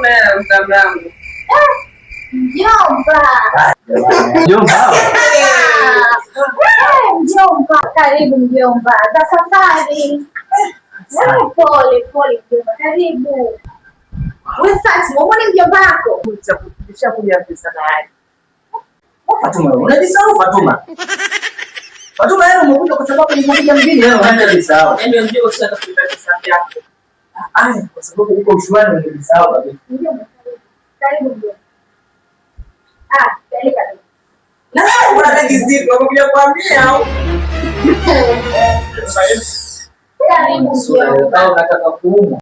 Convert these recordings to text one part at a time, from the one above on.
Hakuna hela ya mlango. Mjomba. Mjomba. Mjomba, karibu mjomba. Za safari. Pole pole mjomba, karibu. Wewe Fatma, umeona mjomba wako? Nishakuja pesa tayari. Fatuma, unajisahau Fatuma. Fatuma, wewe umekuja kwa sababu nimekuja mjini, wewe unajisahau. Yaani mjomba usitaka kulipa pesa yako. Ah, kwa sababu uko ushuani unajisahau kabisa. Mjomba, karibu mjomba. Ah, karibu. Na una begi zito, umekuja kuambia au? Karibu mjomba. Unataka kuumwa.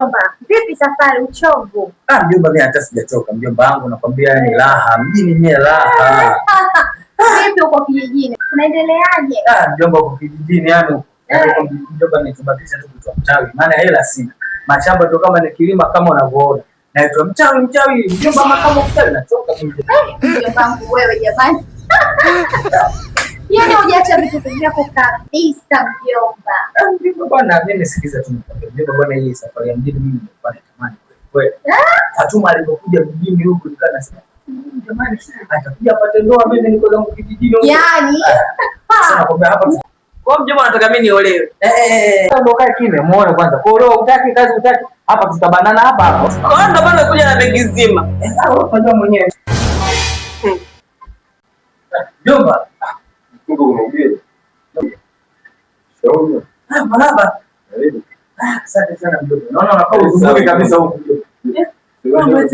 Vipi safari, uchovu? Ah, mjomba mimi hata sijachoka mjomba wangu, nakwambia ni raha. Mjini mimi raha. Vipi uko kijijini? Unaendeleaje? Ah, mjomba uko kijijini yani. Mjomba nitubakisha tu kuitwa mchawi, maana hela sina. Mashamba tu kama nikilima kama unavyoona. Naitwa mchawi mchawi, mjomba kama mchawi nachoka mimi. Mjomba wangu wewe jamani. Yaani hujaacha vitu vyako kabisa mjomba. Mjomba bwana, mimi sikiza tu nikwambie. Mjomba bwana, hii safari ya mjini mimi nilikuwa natamani kweli. Fatuma alipokuja mjini huku nikawa nasema jamani, atakuja apate ndoa, mimi niko zangu kijijini huko. Yaani Sasa nakwambia hapa Kwa mjomba anataka mimi niolewe. Ndio kae kimya muone kwanza. Kwa hiyo hutaki kazi hutaki. Hapa tutabanana hapa hapa. Kwa hiyo ndio maana kuja na begi zima. Wewe unajua mwenyewe. Mjomba. Kumbe kuna ugeni. Shauri. Ah, marhaba. Karibu. Ah, asante sana mjomba. Naona unakaa uzuri kabisa huku mjomba.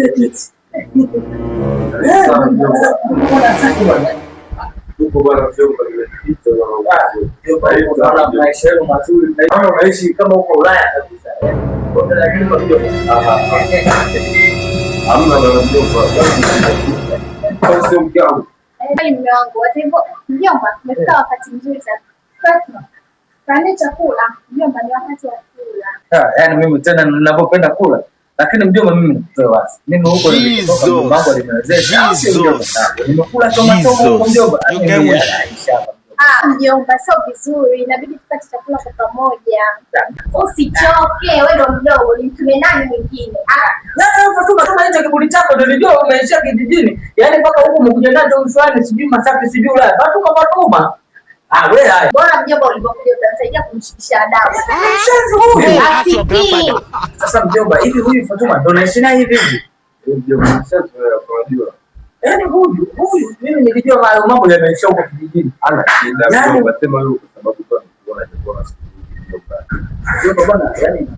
Sana mjomba. Huko bwana mjomba nimepita bwana. Mjomba, naona maisha yenu mazuri. Naona unaishi kama uko Ulaya kabisa. Lakini kwa mjomba. Hamna bwana mjomba. Basi sio mke wangu. Mume wangu, hata hivyo mjomba, umefika wakati mzuri sana. Fatma, tuandae chakula. Mjomba, ni wakati wa kula. Ah, yaani mimi tena ninapopenda kula. Lakini mjomba mimi nikutoe wasi. Mimi huko nilikotoka mjomba wangu aliniwezesha. Nimekula choma choma huko mjomba. Ah, mjomba, sio vizuri. Inabidi tupate chakula kwa pamoja. Usichoke, wewe ndo mdogo, nimtume nani mwingine? Ah, Na Fatuma, kama hicho kiburi chako ndio nilijua umeishia kijijini. Yaani mpaka huku umekuja nacho ushuani, sijui Masaki, sijui Ulaya. Fatuma, Fatuma. Ah, wewe haya. Bora mjomba ulipokuja utanisaidia kumshikisha adabu. Mshenzi huyu. Asikii. Sasa mjomba, hivi huyu Fatuma ndo naishi naye hivi hivi? Mjomba, nishazoea unajua. Yaani huyu huyu mimi nilijua hayo mambo yanaishia huko kijijini. Ana shida mjomba, sema wewe kwa sababu tu anakuona chakula siku nyingi mjomba. Mjomba bwana, yaani